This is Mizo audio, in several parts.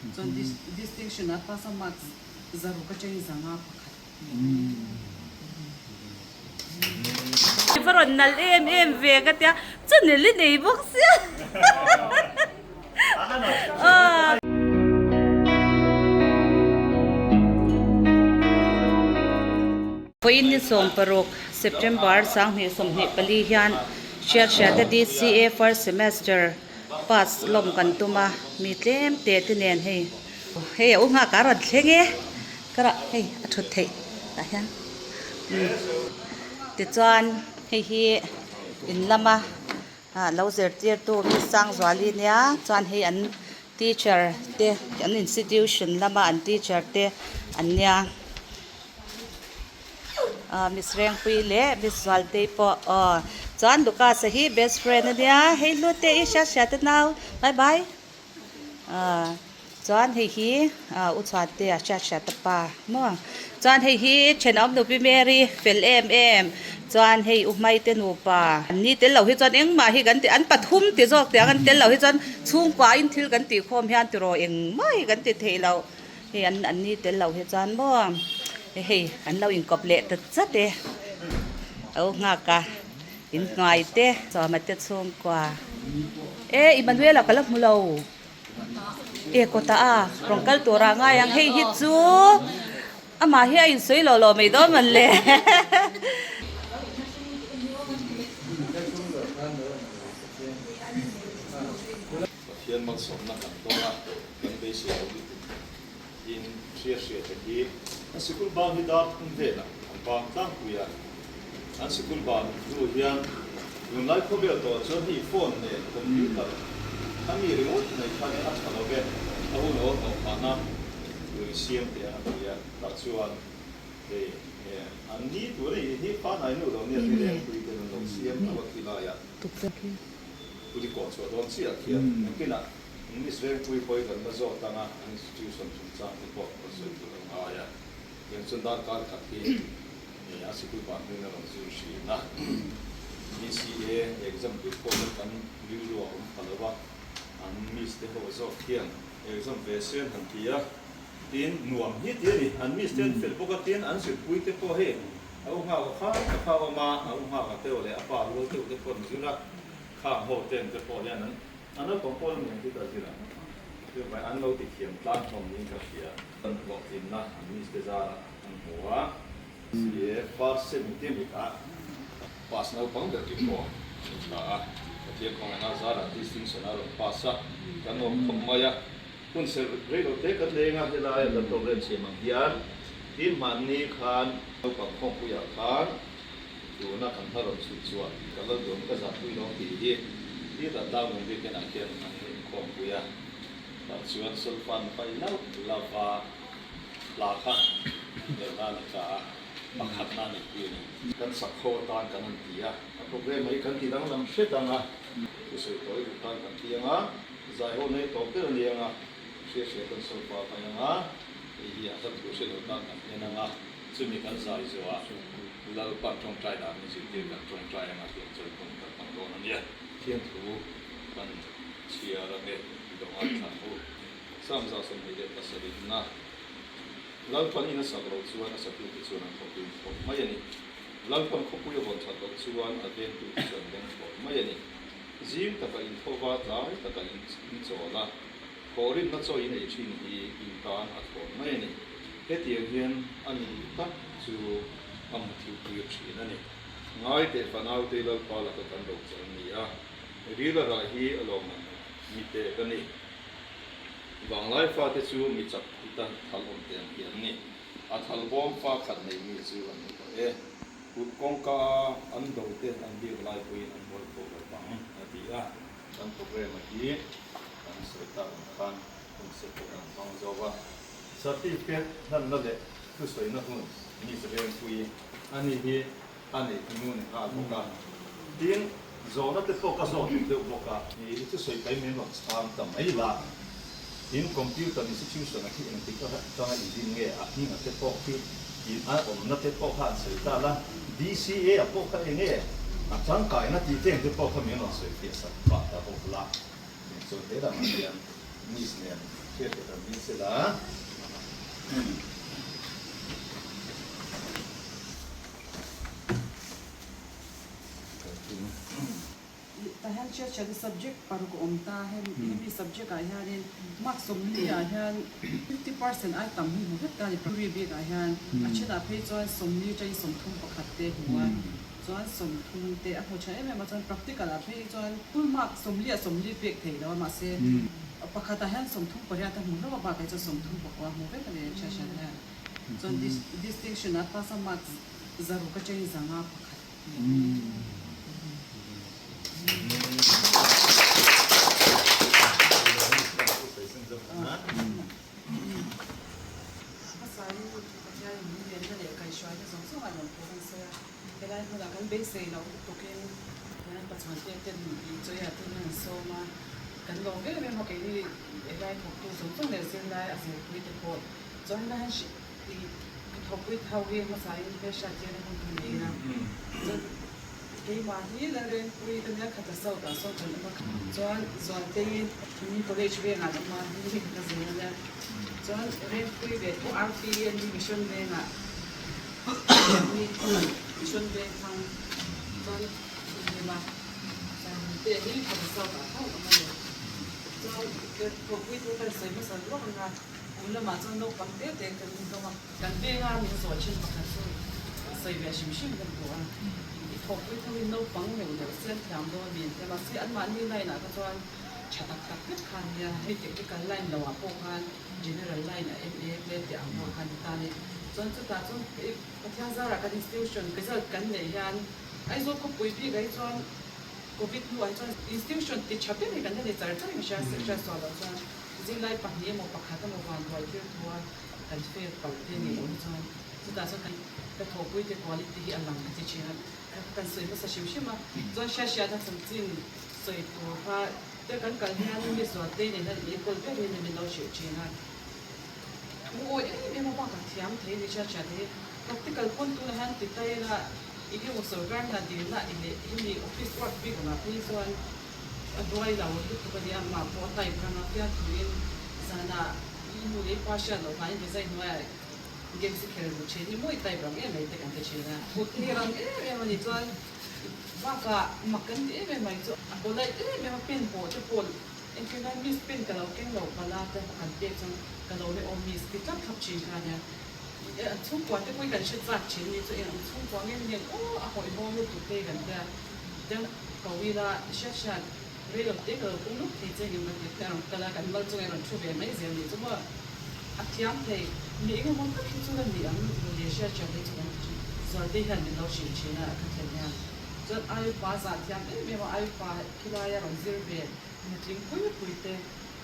Chuan distinction a pass a marks 600 atangin 501. I va rawn nalh em em ve ka tia, channel i nei bawk sia. Vawiin ni 16 September 2024 hian Hriathriata DCA first semester pass lawm kan tum a, mi tlem te te nen hei hei a u nghak a rawn thleng e. Ka rah hei a thut theih tah hian tichuan hei hi in lama ah lo zirtirtu Miss Sangzuali nia chuan hei an teacher te an institution lama an teacher te an nia ah Miss Rengpui leh Miss Zualtei pawh aw chuan Lucas-a hi best friend ania hei hlute i hriat hriat te nau bye bye. Ahh chuan hei hi ah u chhuante a hriat hriat a pa maw chuan hei hi thenawm nupi Mary fel em em chuan hei u hmai te nupa an ni tel lo hi chuan engmah hi kan ti an pathum ti zawk teh ang an tel lo hi chuan chhungkua in thil kan tih khawm hian tiraw engmah hi kan ti theih loh hei an an ni tel lo hi chuan maw hei an lo inkawp leh ta chat e a u nghak a. In hnuai te Sawma te chhungkua e Emmanuela ka la hmu lo e kawtah a rawn kal tur ah ngai ang hei hi chu amah hi a insawi lo lo mai dawn man le. Pathian malsawmna kan dawn a, kan beisei lo lutuk in hria hria te hi. An sikul bang hi dar thum velah an bang tlangpui a, an sikul ban hnu hian tunlai khawvel tawh chuan hei phone leh computer a mi ringawt mai khan a tha lo ve, a hun awl tawh phahna tur i siam teh ang a ti a, tah chuan hei an ni tur a nih hi fanai nu lo nia rilengpui ten an lo siam tho a khilaiah. Puli kawh chhuah dawn chiah khian engtinah English vengpui pawhin kan la zawt ang a, an institution chungchang te pawh rawn sawi tur a ngai a. Tiang chuan darkar khat hi a sikul ban hnuin a rawn zir thin a. DCA exam tur pawh hian kan rilru a awm pha lo a, an miss te ho zawk hian exam ve se an han ti a, tin nuam hi ti a ni. An miss te an fel bawk a, tin an zirpui te pawh hei a u nghak a kha ta kha a awm a, a u nghak a teuh leh a pa rual teuh te pawh an zir a, khang ho ten te pawh hian an A naupang pawl a niang chu ka zir ang. Chuvai an lo ti thiam tlang hlawm niin ka hria. Kan hlawhtlinna an miss te zarah an hmu a. CA first sem te mitah pass naupang ber ki pawh an tla a. Pathian khawngaihna zarah distinction a rawn pass a, kan awm khawp mai a. Hun serh rei lo te kan leng a, helai kan program siam ang hian tin hmanni khan naupang khawmpuiah khan Tuna kan hla rawn chhuih chuan ka lal dawn ka zahpui lawng tih hi tita tlangvung weekend ah khian an inkhawmpui a, tah chuan solfan pai lauh lova hla kha ber nan a tla a, pakhat na a nihpui a ni. Kan sak ho atan kan han ti a, a programme hi kan ti danglam hret ang a, thusawi tawi duh tan kan ti ang a, zai ho nei tawp ber a ni ang a, hria hria kan solfa pai ang a, hei hi a hla thu hre lo tan kan en ang a. Chumi kan zai zuah Lalpan tawngtai dan min zirtir kan tawngtai anga tiang chuan hun kan hmang dawn a nia. Thian thu kan chhiar ange i lo ngaithla ang u. Psalm 27 na Lalpan in a sak loh chuan a satute chuan an thawk dim thawk mai a ni. Lalpan khawpui a vawn that loh chuan a vengtute chuan an veng thawk mai a ni. Zing taka in thova tlai taka in chawl a, thawhrimna chaw in ei thin hi in tan a thlawn mai a ni. Hetiang hian a ni duh tak chu a mu thiltir thin a ni. Ngai teh fanaute Lalpa laka kan ro chal ni a, ril a rah hi a lawmman mi pek a ni. Vanglai fate chu mi chak khuta thal awm te ang hi an ni. A thal bawm fa khat nei mi chu an ni tawh e. Kut kawngka a an do te an biak lai pawhin an buai tawh lo vang, a ti a. Kan programme hi kan sawi tak ang khan hun se pawh kan hmang zo va. Certificate hlanna leh thusawina hun Miss Rengpui a ni hi a neih nu ni nghal bawk a. Tin, zawhna te pawh ka zawt duh deuh bawk a. I thusawi kai min rawn chhang ta mai la. In computer institution a khi engtik atanga in din nge a hming a te pawh khi in a awmna te pawh kha an sawi ta la. DCA a pawh kha enge a tangkaina tih te eng te pawh kha min rawn sawi fiah sak pah ta bawk la. Chuan he lamah hian Miss nen hriat te kan ding. sela. Tah hian hriat hriat subject paruk a awm ta, hemi subject ah hianin mark 40 ah hian 50% ai tam hi hmu vek ta a ni. Primary bik ah hian a thenah phei chuan 40 atangin 31 te hmu a, chuan 30 te a hmu tha em em a, chuan practical ah phei chuan full mark 40 ah 40 pek thei lo a, mahse pakhat ah hian 38 a hmu hlauh a, bakah hi chuan 39 a hmu vek a ni hriat hriat hian. Chuan distinction ah pass a mark 600 atangin 501. Helai hmunah kan beisei loh lutukin hian Pachhuante ten Inchawia ten an sawm a, kan lawm em em a keini helai thawktu zawng zawng leh zirlai a zirpui te pawh chuan helai hian i thawkpui te ho hi hmasain hmelhriat tir na hun kha nei a, chuan keimah hi Lalrengpui ka nia khat a South ah sawn kan awm a, chuan Zualtei mi college vengah an awm a, mi hi ka zir ania, chuan Rengpui ve tho RPN Mission vengah. Mission veng thang chuan thunhlim a te hi ka south ah tho awm a ni. Chuan thawkpui chu kan sawi hmasa ruak ang a, kum lamah chuan naupang te te kan inhlawm a, kan venga min zawh thin pakhat chu sawi ve hrim hrim kan duh a, i thawkpui tho hi naupang neuh neuh siam thiam dawn min ti a, mahse anmahni line ah kha chuan tha tak tak vek kha ania, hei technical line lo ah pawh khan General line a MA te tih ang pawh khan ta ni. Chuan chutah chuan Pathian zarah kan institution result kan neih hian Aizawl khawpui bik ah hi chuan Covid hnuah hi chuan institution ti tha ber hi kan la ni char char in hria hria sual loh chuan zirlai pahnih emaw pakhat emaw van buai thil thu a kan fail palh te nih loh hi chuan chutah chuan kan ka thawhpui te quality hi a lang ka ti thin a kan sawi hmasa hrim hrim a chuan hria hriatna chanchin sawi tur kha Te kan kal hian mi zualte nen hian i enkawl ber in min lo hrilh thin a, thu awi em em a bak a thiam thei ni hriat hriat hi practical pawn tunah hian ti ta ila i emaw sorkar hna dilna i leh hemi office work bik awmah phei chuan a duai lo lutuk a nia mah pawh a type rang a fiah thuin zanah i nu leh i pa hriat loh vangin design hnuaiah games i khel duh thin i mawi type rang em mai te kan ti thin a, kut hi rang em em a ni chuan. Bakah mak kan ti em em mai chu a polite em em a pen pawh te pawh engtin lai miss pen ka lo keng lo pala te han pek chuan ka lo le aw miss ti tlap thlap thin kha ania an chhungkua te pawh hi kan hre chak thin ni chu eng ang chhungkua nge ni ang aw a hawihhawm lutuk te hi kan tia chuan ko ila hriat hriat rei lo te ka lo pung lup thei che engemaw ka ti a rawn kal a kan mal chungah i rawn thu ve mai zel ni chu maw a thiam thei mi engemaw tak hi chu la ni ang mawle hriat hriat hi chu kan ti thin Zualte hian min lo hrilh thin a ka thlen hian chuan Aiupa zah thiam em em a Aiupa khilai a rawn zir ve nutling pui pui te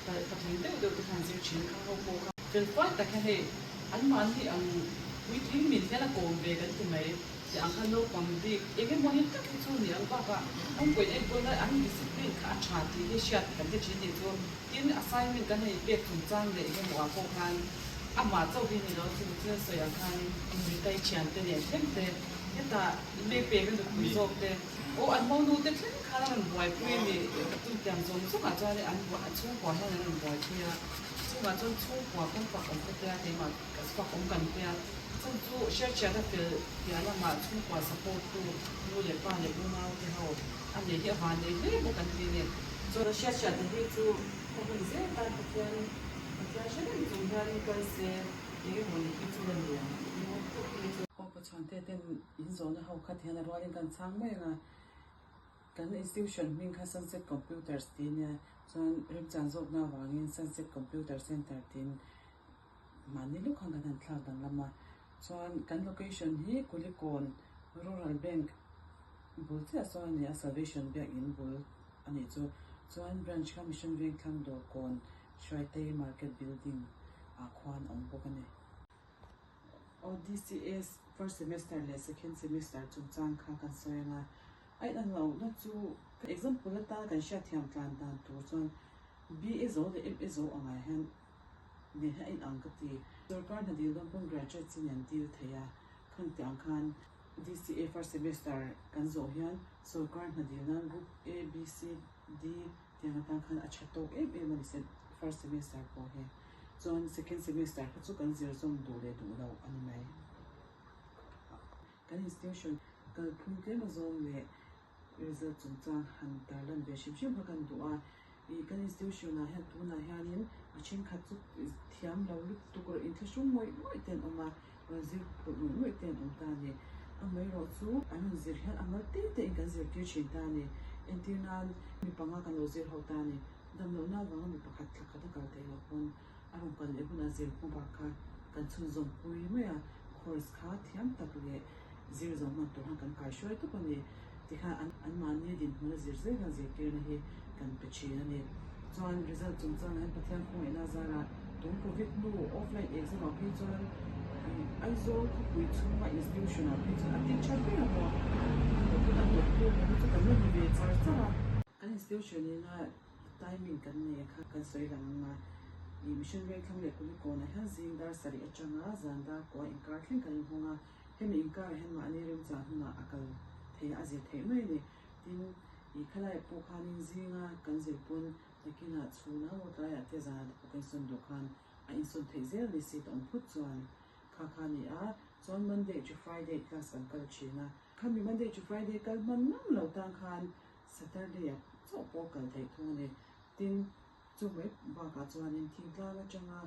patling deuh deuh te khan zir thin kha ho pawh kha fel fai tak hian hei anmahni ang puitling min hian a kawm ve kan ti mai. Ti ang khan naupang bik eng emaw hi tak hi chu ni ang bakah kawngpuiin enkawl lai an discipline kha a tha tih hi hriat kan ti thin tih chu tin assignment kan hei pek chungchang leh eng emaw ah pawh khan amah chauh hi ni lo chu thil sawi ang khan inritai thian te nen thleng te hetah me pek a nupui zawk te aw an monu te thleng khan a rawn buaipui a ni chutiang zawng zawngah chuan an chhungkua hian an rawn buaipui a chungah chuan chhungkua kawng fak awm te tia keimah fak awm kan tia. Chung chu hriatchhiat a fel piah lamah chhungkua support tu nu leh pa leh unau te ho a nei hi a van nei hle bawk an ti a ni. Chuan hriatchhiat te hi chu khaw hun zel tan Pathian Pathian hre reng chung hian kal se eng emaw ni hi chu la ni ang tih chu. Aw Pachhuante ten in zawhna ho khat hian a rualin kan chhang mai ang a, kan institution hming kha Sunset Computers tih a nia, chuan remchan zawkna avangin Sunset Computer Center tiin Mahni luk khan kan han thlak danglam a, chuan kan location hi Kulikawn Rural Bank bul chiah sawn a ni a, Salvation Biakin bul a nih chu. Chuan branch kha Mission Vengthlang Dawrkawn Hruaitei Market Building ah khuan a awm bawk a ni. Aw DCS first semester leh second semester chungchang kha kan sawi ang a, a inang lohna chu example atana kan hriatthiam tlan dan tur chuan BA zo leh MA zo angah hian Nen hi a inang ka ti. Sorkar hna dil dawn pawn graduate chin an dil thei a, khang tih ang khan DCA first semester kan zawh hian sorkar hna dil nan group A, B, C, D tiang atan khan a tha tawk em em a ni first semester pawh hi. Chuan second semester kha chu kan zir zawm duh leh duh lo a ni mai. Kan institution kalphung tlem a zawm leh result chungchang han tarlan ve hrim hrim kha kan duh a. Ih kan institution ah hian tunah hianin a thenkhat chu thiam lo lutuk rawh inthlahrung ngawih ngawih te an awm a, rawn zir phurh ngawih ngawih te an awm ta a ni. Amaherawh chu an rawn zir hian a mal te te in kan zirtir thin ta a ni. Entir nan mi panga kan lo zir ho ta a ni. Damlohna avanga mi pakhat thla khat a kal theih loh pawn a rawn kal leh hunah zir hma bak kha kan chhunzawm pui mai a, course kha thiam tak leh zir zawh hman tur khan kan kai hruai tawp a ni. Tikhan an anmahni dinhmun a zir zel hian zirtirna hi kan pe thin a ni. Chuan result chungchangah hian Pathian khawngaihna zarah tun Covid hnu offline exam ah phei chuan Aizawl khawpui chhunga institution ah phei chuan a ti tha ber a maw? A tawpin a tawp tu ber hi chu kan la ni ve char char a. Kan institution ina timing kan nei a kha kan sawi lang ang a, ih Mission Vengthlang leh Kulikawnah hian zing dar sarih atanga zan dar kua inkar thleng kan inhawng a, hemi inkarah hian mahni remchang hunah a kal theih a, a zir theih mai a ni. Tin, ih khalaiah pawh khanin zinga kan zir pawn nakinah chhunah maw tlaiah te zanah te pawh kan insawn duh khan a insawn theih zel ni seat a awm phut chuan kha kha a ni a, chuan Monday to Friday class kan kal thin a, khami Monday to Friday kal hman ngam lo tang khan Saturday ah chauh pawh kal theih thung a ni. Tin, chu mai bakah chuanin thingtlang atanga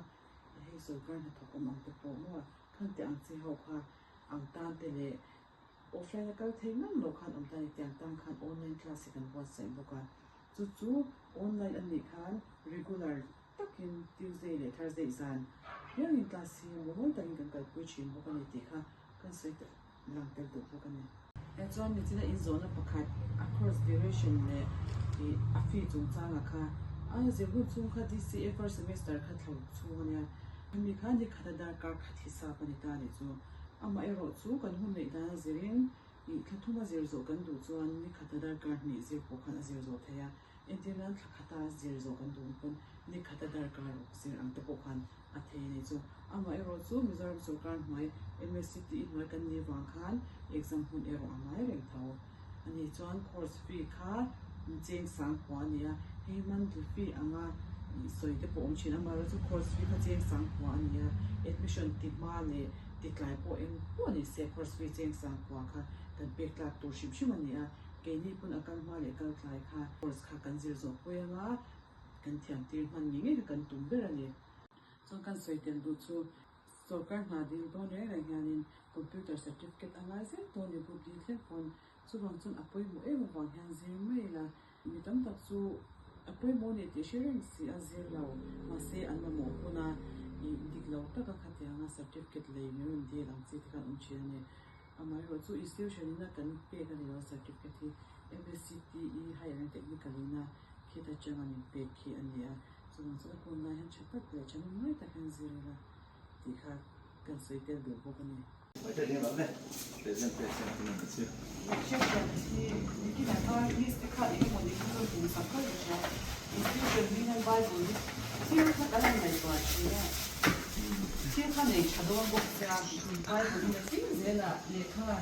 hei sawrkar hnathawk awm ang te pawh maw khan teh ang chi ho kha ang tan te leh offline a kal thei ngam loh khan awm ta a ni. Tiang tan khan online class hi kan buatsaih bawk a. Chu chu online a nih khan regular takin Tuesday leh Thursday zan piangin class hi mumal takin kan kalpui thin bawk a ni tih kha kan sawi ta lang tel duh bawk a ni. He chuan michina inzawhna pakhat a course duration leh ih a fee chungchangah kha a zir hun chhung kha DCA first semester kha thlo chhung a nia. Hemi kha ni khata darkar khat hisap a ni ta a nih chu. Amaherawh chu kan hun neih dan a zirin ih thla thum a zir zawh kan duh chuan ni khata darkar hnih zir pawh khan a zir zawh thei a. Entir nan thla khata zir zawh kan duh pawn ni khata darkar ruk zir ang te pawh khan a thei a ni chu. Amaherawh chu Mizoram sorkar hnuai MSCTE hnuai kan nih vang khan exam hun erawh a ngai reng tho a ni. Chuan course fee kha cheng sang kua a ni a, hei monthly fee anga sawi te pawh awm thin. Amaherawh chu course fee kha cheng sang kua a ni a, admission ti hma leh ti tlai pawh eng pawh ni se course fee cheng sang kua kha kan pek tlak tur hrim hrim a ni a. Keini pawn a kal hma leh kal tlai kha course kha kan zir zawh pawih anga kan thiam tir hman ngei ngei kha kan tum ber a ni. Chuan kan sawi tel duh chu sorkar hna dil dawn reng reng hianin computer certificate a ngai zel dawn ni group dil thleng pawn chuvang chuan a pawimawh em avang hian zir mai ila mi tam tak chu a pawimawh a ni tih hre reng si a zir lo mahse an mamawh huna ih dik lo taka khatianga certificate lei min rawn dil ang chi te khan awm thin a ni. Amaherawh chu institution ina kan pek a ni lo certificate hi MSCTE Higher and Technical ina khita changa min pek khi a ni a, chuvang chuan a hun lai hian tha tak leh tha ngai tak hian zir ila tih kha kan sawi tel duh bawk a ni. Thil kha nei tha dawn bawk sia, Bible hi a tling zel a, lehkha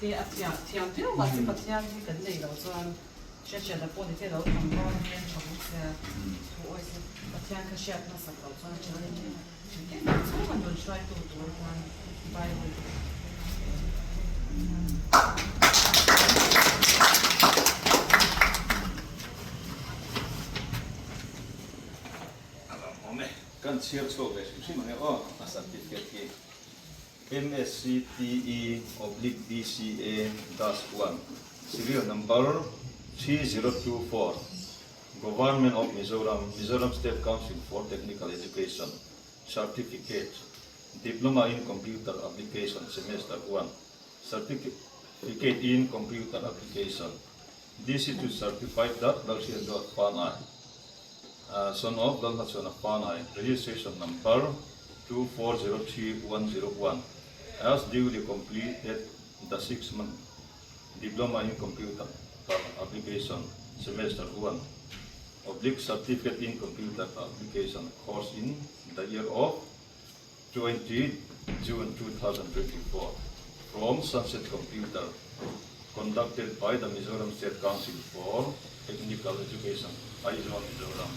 te a thiam thiam viau mahse Pathian hi kan nei lo chuan hriatchhiatna pawh ni te lo tham dawn hian tha bawk sia, thu awi se Pathian kha hriat hmasak loh chuan tha em em a, engkim mai chhung an rawn hruaitu tur atan Bible A lam awm e. Kan chhiar chhuak ve hrim hrim ang e aw, a certificate hi MSCTE oblique DCA dash one serial number 3024 Government of Mizoram, Mizoram State Council for Technical Education Certificate Diploma in Computer Application Semester one Certificate in Computer Application DC to certify that Lalhriat Dawt Panai Son of Lalhmachhuana Panai Registration number 2403101 has duly completed the 6-month Diploma in Computer Application Semester 1 oblique Certificate in Computer Application course in the year of 20 June 2024 from Sunset Computer conducted by the Mizoram State Council for Technical Education, Aizawl, Mizoram,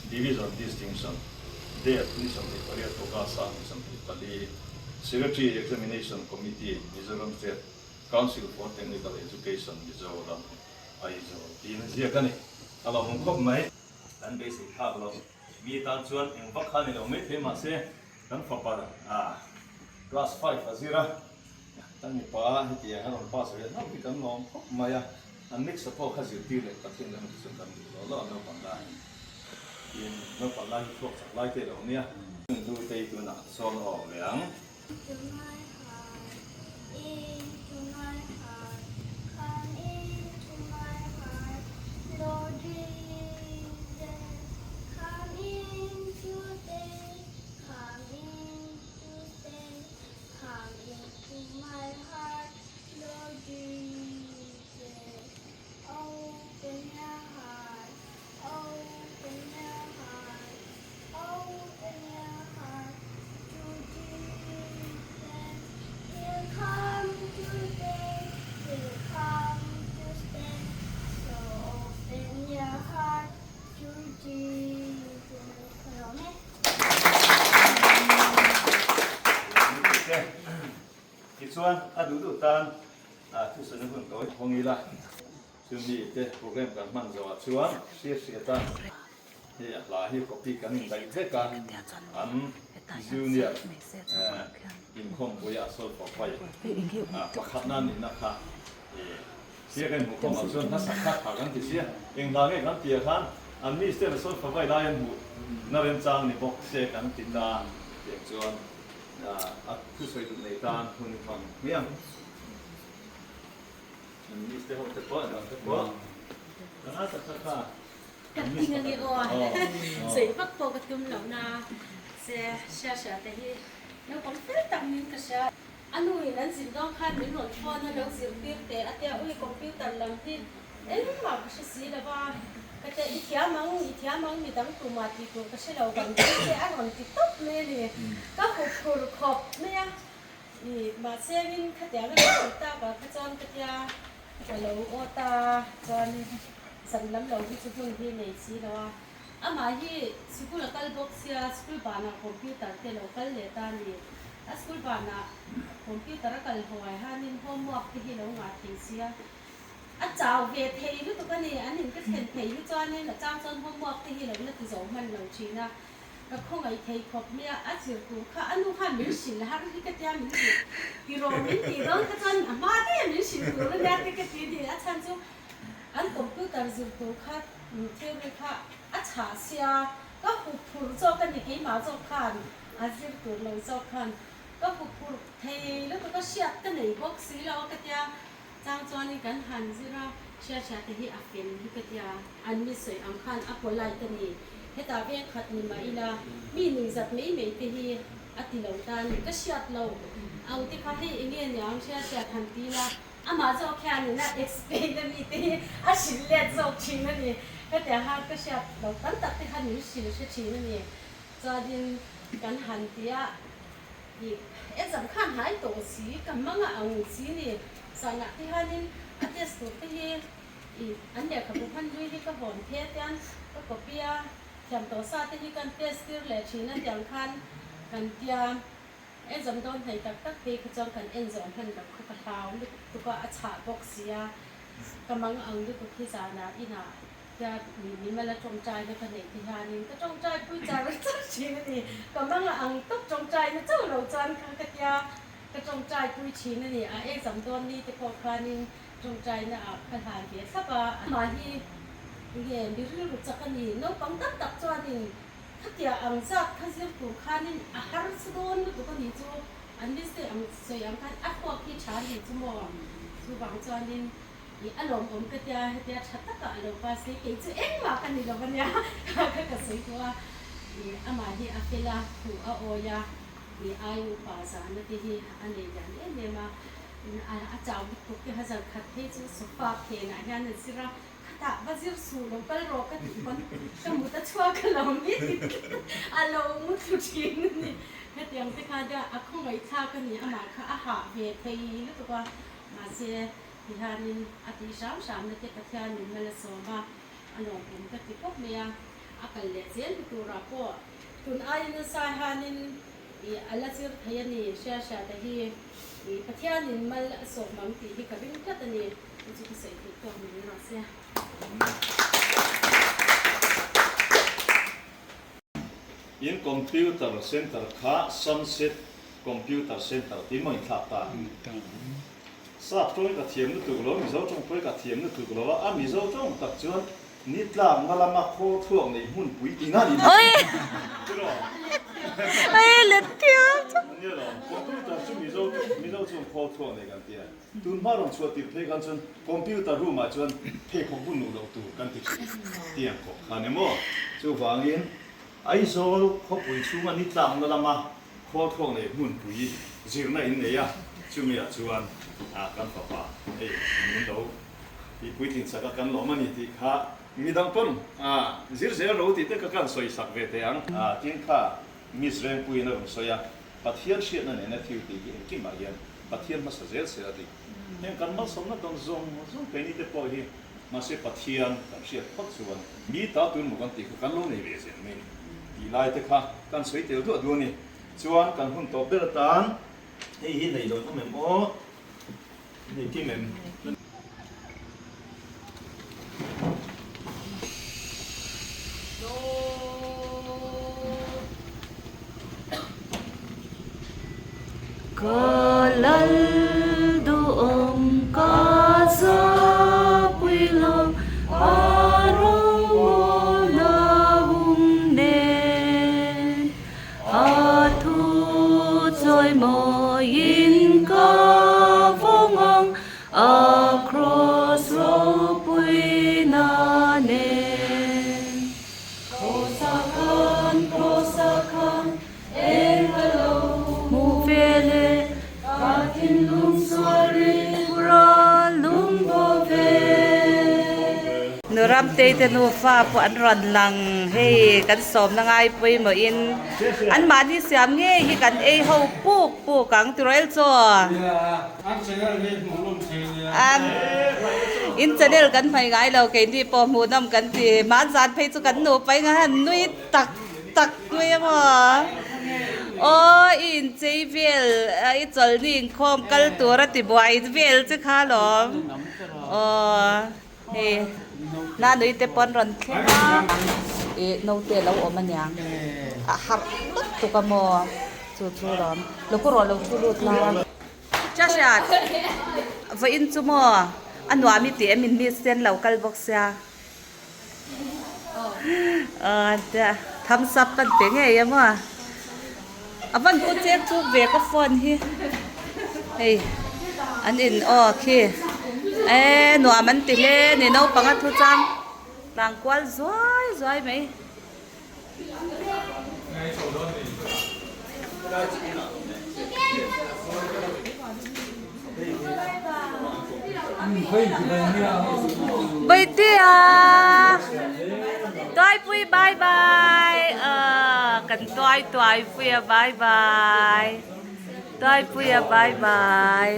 Division Distinction. Date ni 28 August-a ni 24, Secretary Examination Committee, Mizoram State Council for Technical Education, Mizoram, Aizawl tiin a ziak a ni. A lo hawng khawp mai. Kan beisei thlak lo. Mi tan chuan eng vak kha ni lo mai thei mahse kan fapa class five a zir a, kan mipa hetiang a rawn pass ve hlauh hi kan lawm khawp mai a, an mix a pawh kha zirtir leh Pathian ram te chuan kan duh lo lo a naupang lai in naupang lai hi thluak chak lai te lo nia. Hnu tei tunah sawn awk leh ang. To my heart, into my heart, come into my heart, Lord Jesus, come in to stay, come in to stay, come into my heart, Lord Jesus, open your heart, open your heart, open your heart to Jesus. He'll come to stay, he'll come to stay. So open your heart to Jesus. Amen. Tichuan a duh duh tan thusawi hun tawi hawng ila. Chumi te program kan hman zawhah chuan hria hriat a hei a hla hi copy kan indaih vek a, an junior inkhawmpui a solfa vai pakhatna nihna kha sia kan hmuh khawmah chuan hmasa kha tha kan ti sia, eng hla nge kan tih ah khan an miss ten a solfa vai lai an hmuh na remchang ni bawk se kan ti ta tiang chuan a thusawi duh nei tan hun i hmang hmiang. Ka ting a ni aw. Sawi vak pawh ka tum lo na se hria hria te hi naupang fel tak niin ka hria. A nu in an zin dawn khan min rawn phone a lo zirtir teh a tia ui computer lam hi engmah ka hre si lo va ka tia i thiam ang i thiam ang midang tumah tih tur ka hre lo vang te a rawn ti tawp mai a ni. Ka huphurh khawp mai a. I mahse min khatiang a lo tih tak ah kha chuan ka tia ka lo aw ta chuan zan lam lo hi chu hmun hi nei si lo a, amah hi sikul a kal bawk sia school banah computer te lo kal leh ta a ni, a school banah computer a kal haw ai hanin homework te hi lo ngah thei sia, a chau ve thei lutuk a ni, an in ka thlen phei hi chuanin a chang chuan homework te hi lo la ti zo hman lo thin a. Ka khawngaih thei khawp mai a, a zir tur kha a nu khan min hrilh har hi ka tia min zir ti rawh min tih dawn kha chuan a hma daih a min hrilh tur a nia te ka ti ni, a chhan chu an computer zir tur kha theory kha a chhah sia ka hup phurh zawk a ni keimah zawk khan a zir tur lo zawk khan ka hup phurh thei lutuk a hriat ka nei bawk si lo a ka tia chang chuanin kan han zir a hriat hriat te hi a fel hi ka tia an mi sawi ang khan a polite a ni. Hetah veng khat ni mah ila, mi ningzat mai mai te hi a ti lo ta a ni. Ka hriat lo ang te kha hei enge niang hria hriat han ti ila, amah zawk hianin a explain a mi te hi a hrilh let zawk thin a ni. Hetiang khan ka hriat lo tam tak te khan min hrilh hre thin a ni. Chuanin kan han ti a, ih exam khan hnai tawh si, ka hmang a ang si ni. Zanah te hianin a test tur te hi I an lehkhabu hman hlui hi ka hawn phe tian ka copy a, thiam tawh sa te hi kan test tir leh thin a tiang khan kan tia en zawm dawn hnei tak tak phei kha chuan kan en zawm hman loh kha ka hlau lutuk a, a chhah bawk sia ka mang ang lutuk hi zanah inah tia mimal a tawngtai na ka neih te hianin ka tawngtai pui char char thin a ni, ka mang a ang tawp tawngtai na chauh lo chuan kha ka tia ka tawngtai pui thin a ni, a exam dawn ni te pawh khanin Tawngtaina ah ka hlan ve thlap a. Amah hi nge mi rilru chak a ni. Naupang tak tak chuanin khatia ang zat kha zir tur khanin a harsa dawn lutuk a ni chu an list ang sawi ang khan a thluak hi tha a ni chu maw. Chuvang chuanin ih a lawmawm ka tia hetia tha taka a lo pass hi kei chu engmah ka ni lo a nia kha ka sawi duh a. Ih amah hi a fel a, thuh a awi a, ih ai upa zahna te hi a nei lian em em a. A chau lutuk te hazar khat phei chu sofa phenah hian a zir a, khatah va zir suh lo kal rawh ka tih pawn ka mut a chhuak a lo mi a lo mu thlu thin a ni. Hetiang te kha nia a khawngaih thlak a ni, amah kha a hah ve thei lutuk a, mahse tihianin a tih hram hramna te Pathianin mal a sawm a, a lawmawm ka ti khawp mai a, a kal leh zel ni turah pawh. Tun aiin nasa hianin ih a la zir thei a ni, hria hria te hi ih Pathianin mal a sawm ang tih hi ka ring tlat a ni, chu chu ka sawi theih tawk mai mahse. In computer center kha Sunset Computer Center tih maw inthlak ta? Sap tawng hi ka thiam lutuk lo, Mizo tawng pawh hi ka thiam lutuk lo a, a Mizo tawng tak chuan Ni tlakna lama khaw thluak neih hmunpui tih na ni mai. Tiraw? Nia lo, computer chu Mizo Mizo chuan khaw thluak nei kan ti a. Tun hma rawn chhuah tirh phei khan chuan computer room ah chuan pheikhawk bun nuh loh tur kan ti thin tiang khawp khan emaw. Chuvangin Aizawl khawpui chhunga ni tlakna lama khaw thluak neih hmunpui zirna in nei a, chumi ah chuan kan fapa hei min lo Tih puitling sak a kan lawm a ni tih kha midang pawn zir zel ro tih te kha kan sawi sak ve teh ang. Tin kha Miss Rengpuiin a rawn sawi a, Pathian hriatna nena thil tih hi engkimah hian Pathian hmasa zel se a ti. Heng kan malsawmna dawn zawng zawng keini te pawh hi mahse Pathian kan hriat phawt chuan mi ta tun maw kan tih kha kan lo nei ve zel mai ni tih lai te kha kan sawi tel duah duah a ni. Chuan kan hun tawp ber atan hei hi nei lo awm em aw? Nei kim em? Ka lal duhawm ka zapui lo a rawngbawlna hum nen. A thu chawimawiin ka vawng ang, a kraws ropuina nen. Krawsa khan, krawsa khan, eng ka lo hmuh ve le, ka thinlung sual ringura lungbo ve. Nuramtei te nufa pawh an rawn lang hei kan sawmna ngai pawimawhin anmahni siam ngei hi kan ei ho puk puk ang tiraw el chaw an in channel kan hmai ngai lo keini pawh hmuhnawm kan ti hmanzan phei chu kan nupa inga han nui tak tak mai a maw aw i inchei vel i chawlhni inkhawm kal tur a ti buai vel che kha alawm aw. Hei nanui te pawn rawn thleng a ih naute a lo awm aniang a harh tak tuk a maw chu chu lawm lo ku rawh lo thu lut la Chashat vawiin chu maw a nuam i tih em in miss te an lo kal bawk sia aw thumbs up kan pe ngei a maw a van pu chek chuk ve ka phone hi hei an in aw khi e nuam an ti hle a ni naupang a thu chang tlang kual zuai zuai mai. Baitea Tuaipui bye bye kan tuai tuaipui a bye bye Tuaipui a bye bye.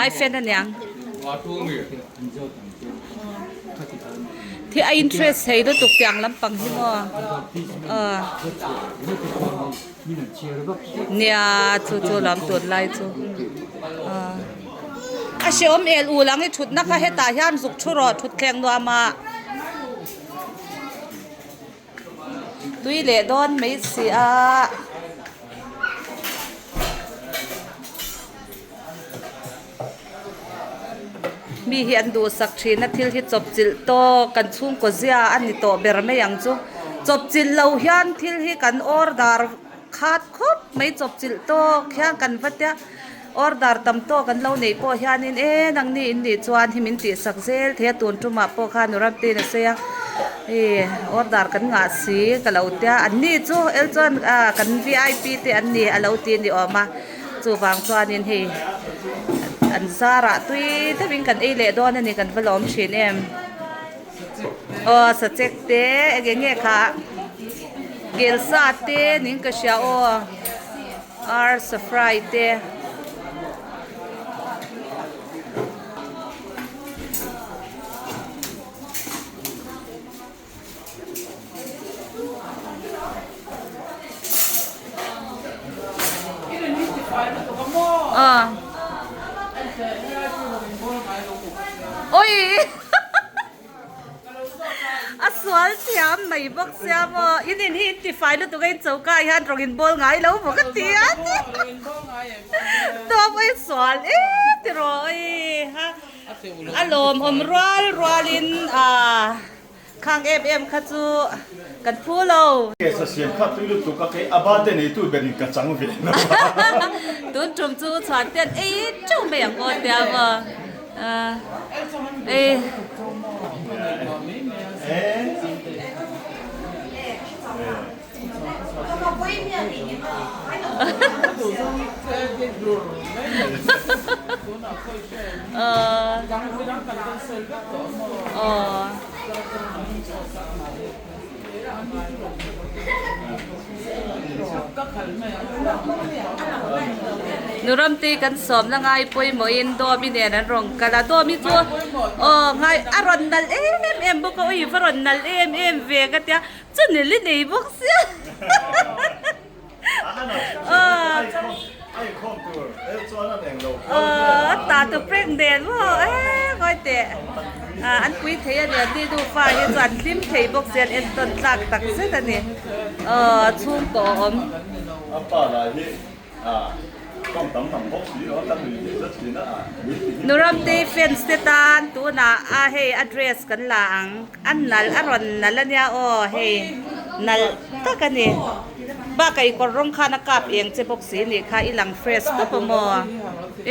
Ai fan aniang. Thi a interest thei lutuk tiang lampang hi maw aw nia chu chu lam tun lai chu aw a hreawm el ul ang i thutna kha hetah hian zuk thu rawh thutthleng nuam ah. Tui leh dawn mai si a. Mi hi an duhsak thin a thil hi chawp chilh tawk kan chhungkaw zia a ni tawh ber mai ang chu. Chawp chilh lo hian thil hi kan order khat khawp mai chawp chilh tawk hian kan va tia order tam tawk an lo neih pawh hianin e nangni in nih chuan hi min tihsak zel thei a tun tumah pawh khan u Ramtein a sawi a hei order kan ngah si ka lo tia an ni chu el chuan ah kan V I P te an ni a lo ti ni awm a chuvang chuanin hei an zarah tui deuhin kan ei leh dawn a ni kan va lawm thin em aw sachek te eng enge kha kelsa te ning ka hria aw. Arsa fry te. tam mai bawk sia maw in in hi in ti fai lutuk a in choka ah hian rawng in bawl ngai lo maw ka ti a tawp a in sual em ti rawh oi ha a lawmawm rual rual in ah Khang em em kha chu kan phu lo. Case a siam kha tui lutuk a kei a bate neitu berin ka chang ve lo a. Tun tum chu chhuan ten ei teuh mai ang aw tia maw ei. Nuramti kan sawmna ngai pawimawhin Dawmi nen an rawn kal a, Dawmi chu aw ngai a rawn nalh em em bawk a, ui va rawn nalh em em ve ka tia. Chu nil i nei bawk sia. Aw ta tu prank nen maw e ngawi teh an pui thei a ni an ni nufa hi chu an hlim thei bawk sia an entawn tlak tak zet a ni aw chhungkaw a awm. Nuramtei fans te tan tunah a hei a dress kan la ang a nalh a rawn nalh a nia aw hei nalh tak a ni bakah i kawr rawng khan a kap eng che bawk si nih kha i lang fresh tawp a maw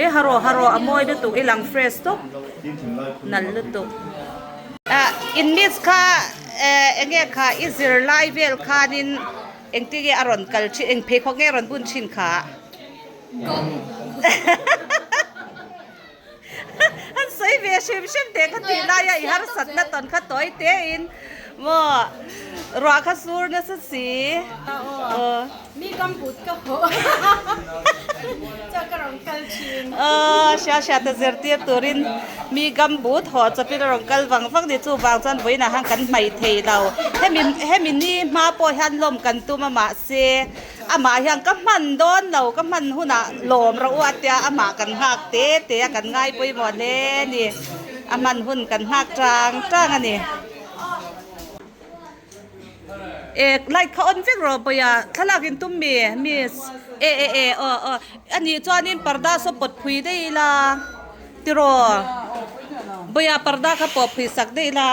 e harawh harawh a mawi lutuk i lang fresh tawp nalh lutuk. Ah in miss kha eh enge kha i zirlai vel khanin. Engti nge a rawn kal thin, eng pheikhawk nge a rawn bun thin kha? An sawi ve hrim hrim teh ka tih laia i harsatna tawn kha tawi tein maw ruah kha sur nasa si. Mi kam but ka haw chuan ka rawn kal thin. Aw hria hria ta zirtir turin mi gam but haw chawpin a rawn kal vang vang ni chuvang chuan vawiinah khan kan hmaih thei lo. Hemi hemi ni hma pawh hian lawm kan tum a mahse amah hian ka hman dawn lo ka hman hunah lawm rawh u a tia amah kan nghak te te a kan ngai pawimawh hle a ni. A hman hun kan nghak tang tang a ni. E light kha on vek rawh pawia thlalak in tum mi miss e e e aw aw anih chuanin parda saw pawt phui daih ila tiraw pawia parda kha pawh phui sak daih ila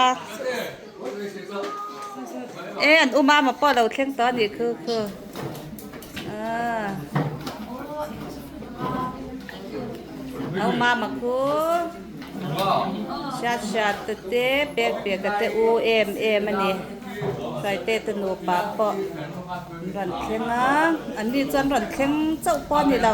e an u mama pawh a lo thleng tawh anih khu khu ah a u mama khu. Hriat hriat te te pek pek a te u em em a ni hruaite te nupa pawh an rawn thleng a an ni chuan rawn thleng chauh pawh a ni lo.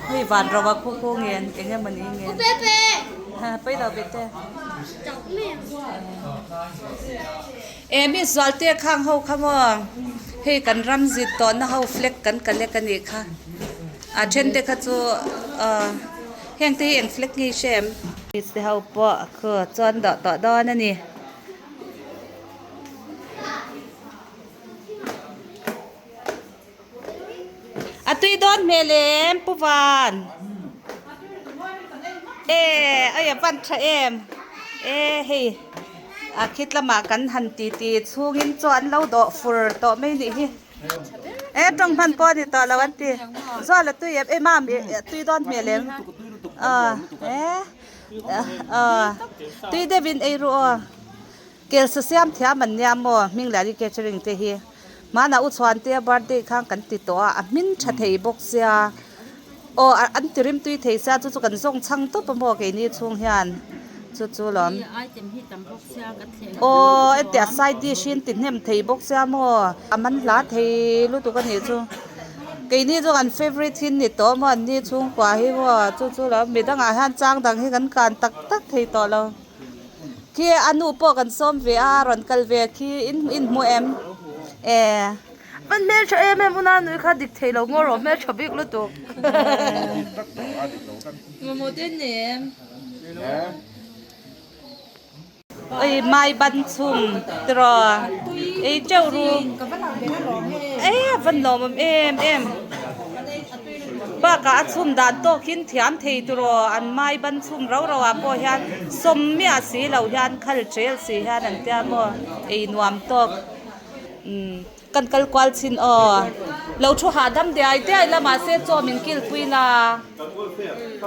Hei van ro a khu khu nge eng emaw ni nge pawi lo ve te. E mi zualte khang ho kha maw hei kan ram zit tawhna ho flag kan collect a nih kha a then te kha chu ah heng te hi eng flag nge i hre em? Te ho pawh khu chuan dawh tawh dawn a ni. A tui dawn hmel em Pu Van? E ai a van tha em e hei a khit lamah kan han ti ti chhungin chaw an lo dawh fur tawh mai nih hi e tawng hman pawh a ni tawh lo an ti Zuala tui em e mam a tui dawn hmel em e tui deuhin ei ru aw. Kel sa siam thiam an nia maw hming leh catering te hi hmanah u chhuan te a birthday khan kan ti tawh a a hmin tha thei bawk sia aw an ti rim tui thei sia chu chu kan zawng chhang tawp a maw keini chhung hian chu chu lawm aw hetiang side dish hi an ti hnem thei bawk sia maw a man hla thei lutuk a nih chu keini chu kan favourite hi an ni tawh maw an ni chhungkua hi maw chu chu lawm midangah hian chang dang hi kan kan tak tak thei tawh lo. Khi a nu pawh kan sawm ve a rawn kal ve khi in in hmu em e. Van hmeltha em em una nui kha dik thei lo ngaw rawh hmeltha bik lutuk. Mamawh te nem. Oi mai ban chhum tiraw ei teuh ru e van lawm awm em em. Bakah a chhum dan tawk hin thiam thei turaw an mai ban chhum rau rau ah pawh hian sawm miah si lo hian khal tel si hian an tia maw ei nuam tawk umm kan kal kual chin aw lo thu hahdam diai diai la mahse chaw min kilpui la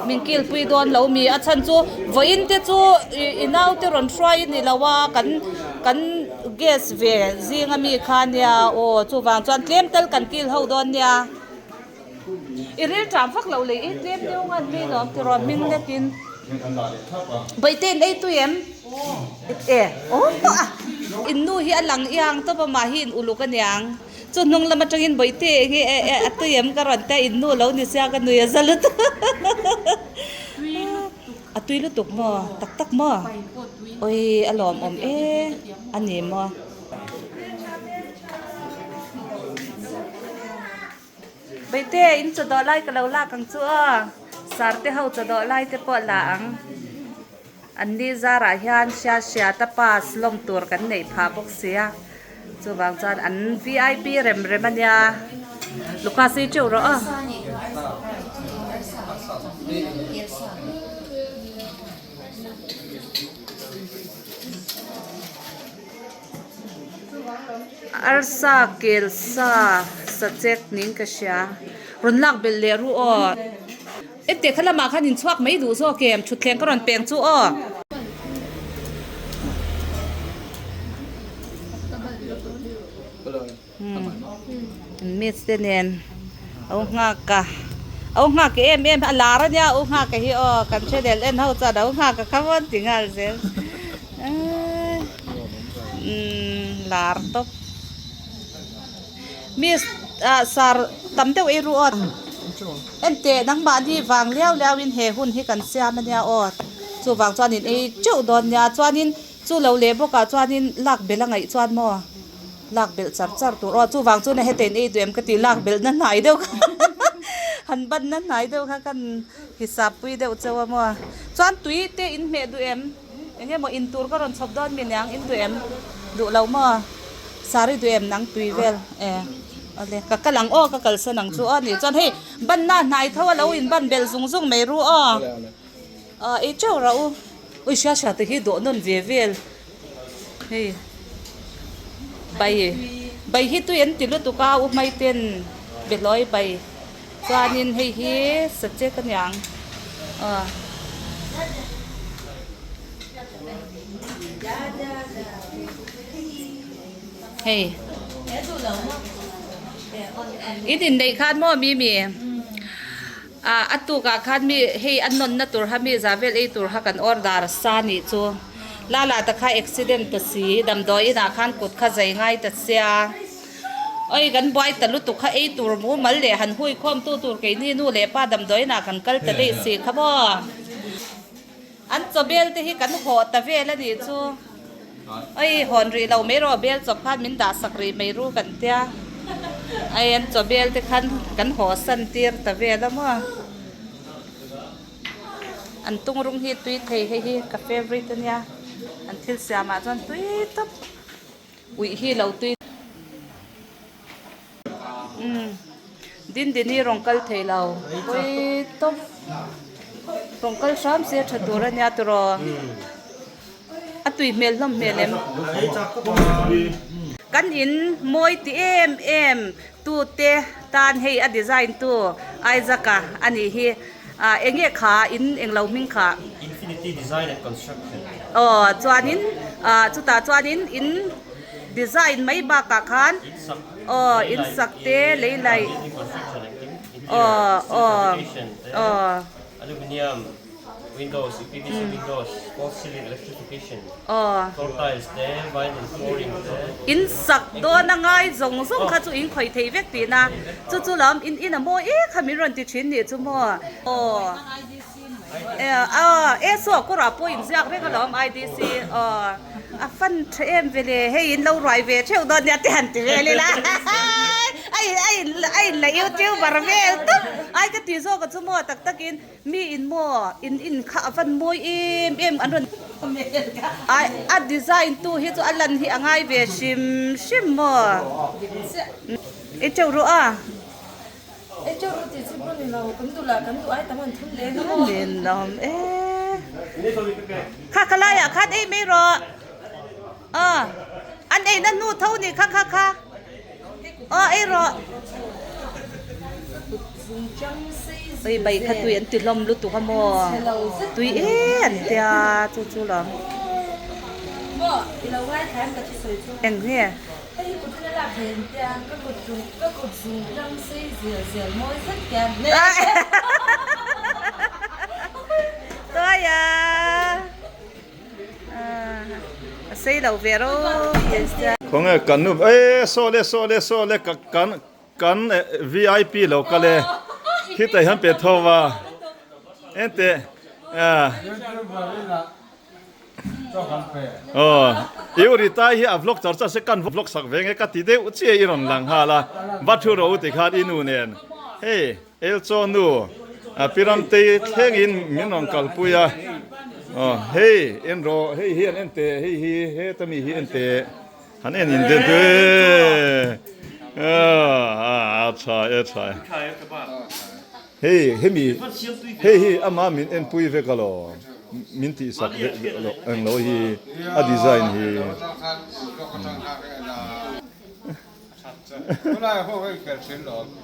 min kilpui dawn lo mi a chhan chu vawiin te chu ih i naute rawn hruai a ni lo a kan kan gas ve zing ami kha nia aw chuvang chuan tlem tal kan kil ho dawn nia. I ril ṭam vak loh leh i tlem deuh ngan mai lawm ti rawn hming lekin Bawihtein ei tui em? E aw a in nu hi a lang iang tawp a mah hi in uluk aniang chu hnung lam atangin Bawihte eng nge e e a tui em ka rawn tia in nu lo ni sia ka nui a za lutuk a tui lutuk maw tak tak maw oi a lawmawm e a ni maw. Beite in chaw dawh lai ka lo lak ang chu aw sar te ho chaw dawh lai te pawh la ang an ni zarah hian hria hria ta pass lawm tur kan neih phah bawk sia chuvang chuan an vip rem rem ania Lucas i teuh rawh aw. Arsa kel sa sachek niin ka hria rawn lak belh leh ru aw ente kha lamah khan inchhuak mai duh zawk em thutthleng ka rawn peng chu aw. Miss te nen a u nghak a a u nghak em em a lar ania a u nghak hi aw kan channel en ho chuan a u nghak a kha mawn ti nghal zel umm lar tawp miss ah sar tam deuh ei ru aw enteh nangmahni vang liau liau in he hun hi kan siam ania aw chuvang chuan in ei teuh dawn nia chuanin Chu lo leh bawkah chuanin lak belh a ngaih chuan maw lak belh char char tur aw chuvang chuan heta in ei duh em ka ti lak belh na hnai deuh kha han ban na hnai deuh kha kan hisap pui deuh chauh a maw chuan tui te in hmeh duh em eng emaw in tur ka rawn chhawp dawn mi niang in duh em duh lo maw sari duh em nang tui vel e awle ka kal ang aw ka kalsan ang chu aw nih chuan hei ban na hnai tho a lo in ban belh zung zung mai ru aw. Ah ei teuh rah u ui hria hria te hi dawh nawn ve vel hei bai bai hi tui an ti lutuk a u hmai ten behlawi bai chuanin hei hi sachek aniang ah. Hei in inneih khan maw mimi. Ah a tukah khan mi hei a nawnna tur kha mi za vel ei tur kha kan order sa nih chu lala ta kha accident ta si damdawi inah khan kut kha zai ngai ta sia oi kan buai ta lutuk kha ei tur mumal leh han hui khawm tu tur keini nu leh pa damdawi inah kan kal ta daih si kha maw an chaw bel te hi kan hawh ta vel a nih chu oi hawn rih lo mai rawh bel chawp khan min dah sak rih mai ru kan tia ai an chaw bel te khan kan haw san tir ta vel a maw an tung rawng hi tui thei hei hi ka favourite ania an thil siam ah chuan tui tawp uih hi lo tui Umm Dindini rawn kal thei lo pawi tawp rawn kal hram se a tha tur a nia tiraw a tui hmel hlawm hmel em kan in mawi ti em em tu te tan hei a design tu Isaac a a nih hi ah eng nge kha in englo hming kha Infinity Design and Construction aw chuanin ah chutah chuanin in. Design mai bakah khan aw in sak te lei laih aw aw aw aw in sak dawn a ngai zawng zawng kha chu in khawih thei vek tihna chu chu lam in in a mawi em kha min rawn ti thin nih chu maw aw e saw kawrah pawh inziak reng alawm IDC aw. A fan tha em ve le, hei in lo ruai ve theuh dawn nia te han ti vel ila a in a in a in la youtuber vel tawp ai ka ti zawk a chu maw tak tak in mi in maw in in kha a van mawi em em an rawn ai a design tu hi chu a lan hi a ngai ve hrim hrim maw i teuh rawh a. Ninawm e. Kha kha laiah khan ei mai rawh. Aw an eina hnu tho ni kha kha kha. Aw ei rawh. Oi bai kha tui an ti hlawm lutuk a maw. Tui e an tia chu chu lawm. Eng nge? Tuaia a sei lo ve ro Khawnge kan nu e saw le saw le saw le ka kan kan vip lo kal e khitah hian pe tho va enteh ah Aw, i uri tai hi a vlog char char se kan vlog sak ve nge ka ti deuh chiah i rawn lang nghal a, va thu rawh u ti khan i nu nen hei Elchaw nu a Piramtei thlengin min rawn kalpui a, aw hei en rawh hei hi an en teh hei hi heta mi hi en teh han en in den te a tha e tha e. Hei hemi hei hi ama min enpui vek alo min tihsak vek lo englo hi a design hi.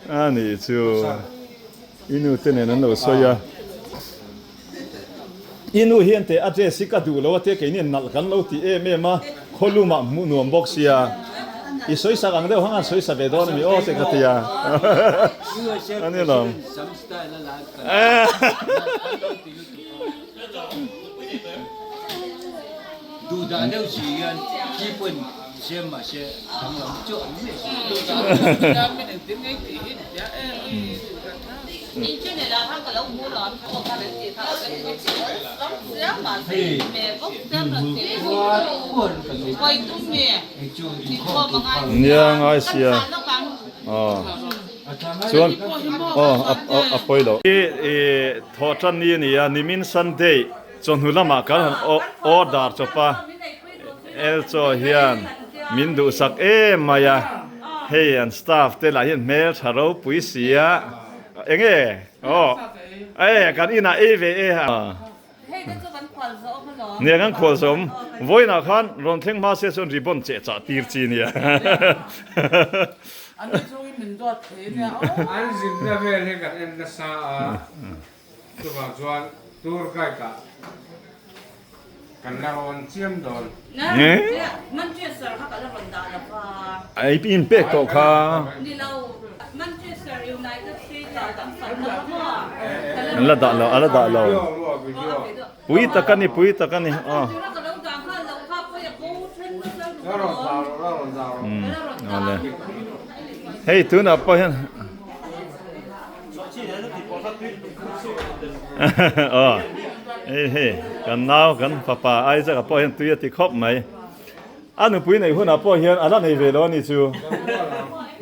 A nih chu i nu te nen an lo sawi a i nu hian teh a dress hi ka duh lo a tia keini nalh kan lo ti em em a khawlum ah hmuh nuam bawk sia i sawi sak ang deuh hang a sawi sa ve dawn a mi aw te ka ti a a ni lo Nia ngai sia aw chuan aw a pawi lo. I thawh tan ni a ni a nimin Sunday chawhnu lamah kan han order chawp a Elchaw hian min duhsak em mai a hei an staff te lah hian hmeltha ropui sia enge aw e kan inah ei ve e a. Nia kan khual zawm vawiinah khan rawn thleng hma se chuan ribbon cheh chah tir chi nia. An zinna vel hi kan en nasa a, chuvang chuan tour guide ah kan la rawn chiam dawn. Ai in pek tawh kha. An la dah lo, a la dah lo. Pui tak a ni, pui tak a ni. Aw. Awle. Hei tunah pawh hian Aw. Hei hei kan nau kan fapa Isaac a pawh hian tui a ti khawp mai. A nupui neih hunah pawh hian a la nei ve lo a ni chu.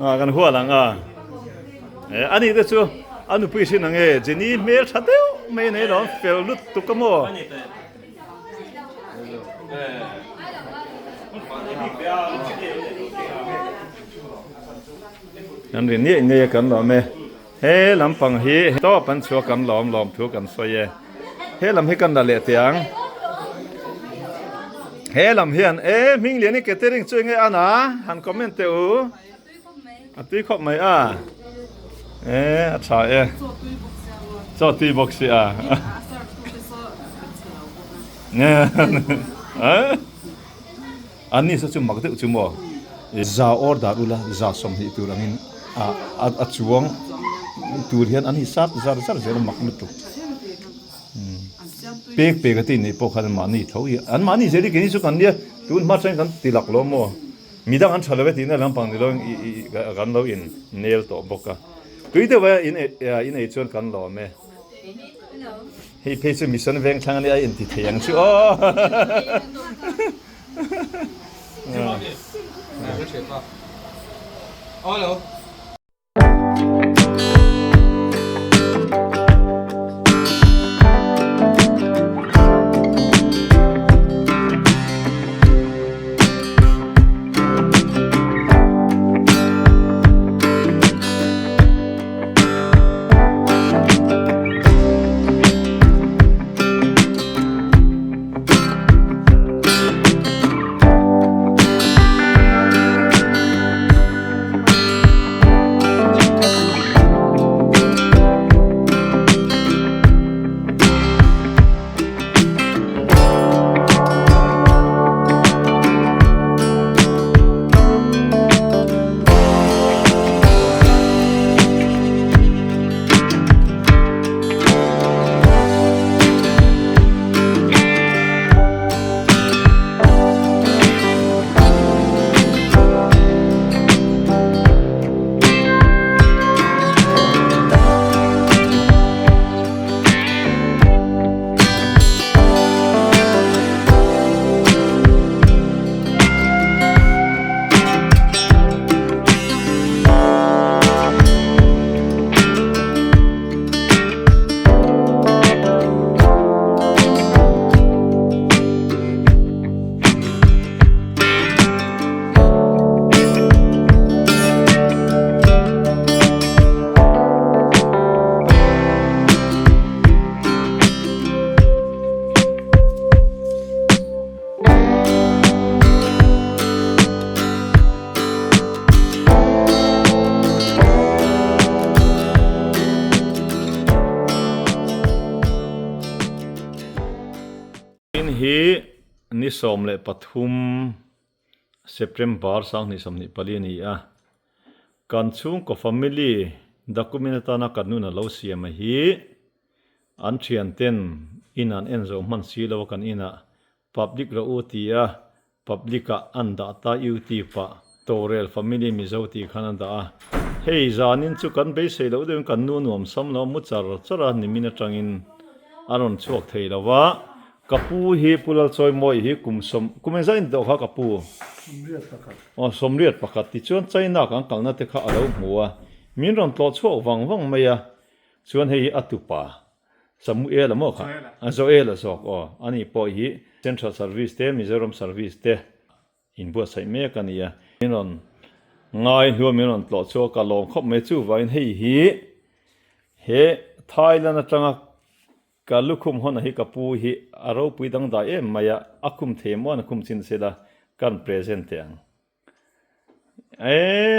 Ah kan hual ang a. E a ni te chu a nupui hrin ang e Jenny hmel tha deuh mai nei lo fel lut tuk a maw. Kan ri niaih niaih a kan lawm e. He lampang hi tawp an chhuak kan lawm lawm thu kan sawi e. He lam hi kan la leh teh ang. He lam hian e hming lian i catering chu enge an a han comment teh u. A tui khawp mai a. E a tha e. Chaw tui bawk si a. An ni saw chu mak deuh chu maw? Za order ula za 20 tur angin a a chuang tur hian an hisap zar zar zel a mak lutuk. Pek pek a tih neih pawh khan mahni tho hi an mahni zel hi keini chu kan nia tun hma atangin kan ti lak lo maw? Midang an tha lo e tihna lampang ni lo kan lo in nel tawh bawk a. Tui deuh a in ei chuan kan lawm e. Hei phei chu mission veng thlang ania a inti thei ang chu aw. Vawiin hi ni 13 September 2024 a ni a, kan chhungkaw family document atana kan nun a lo siam a hi an thianten in an en zo hman si lo a kan inah public rawh u ti a Public ah an dah ta YouTube ah Torel family Mizo tih khan an dah a, hei zanin chu kan beisei loh deuhin kan nu nuam sam lo a mu char char a nimin atangin a rawn chhuak thei lo a, ka pu hi Pu Lalchawimawi hi kum sawm kum engzah in dawh kha ka pu? 81. Aw 81 tichuan China kan kalna te kha a lo hmu a, min rawn tlawh chhuak vang vang mai a, chuan hei hi a tupa Samuel a maw kha? Joel a zawk aw. Ani pawh hi Central Service te Mizoram Service te inbuatsaih mek a ni a. Min rawn ngai hnu a min rawn tlawh chu a ka lawm khawp mai chuvangin hei hi he Thailand atanga ka lukhum hawn hi ka pu hi a ropui dangdai em mai a, a khum thei maw an khum chin sela kan present teh ang. E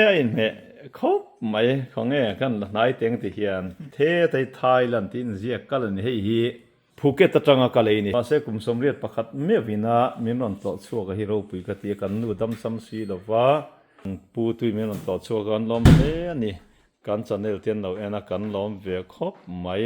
a inhmeh khawp mai khawnge kan la hnai teng ti hian thetei Thailand tih inziak kal a ni hei hi Phuket atanga ka lei ni mahse kum 81 meuhin a min rawn tlawh chhuak a hi ropui ka ti a kan nu damsam si lova pu tui min rawn tlawh chhuak a kan lawm hle a ni kan channel te an lo en a kan lawm ve khawp mai.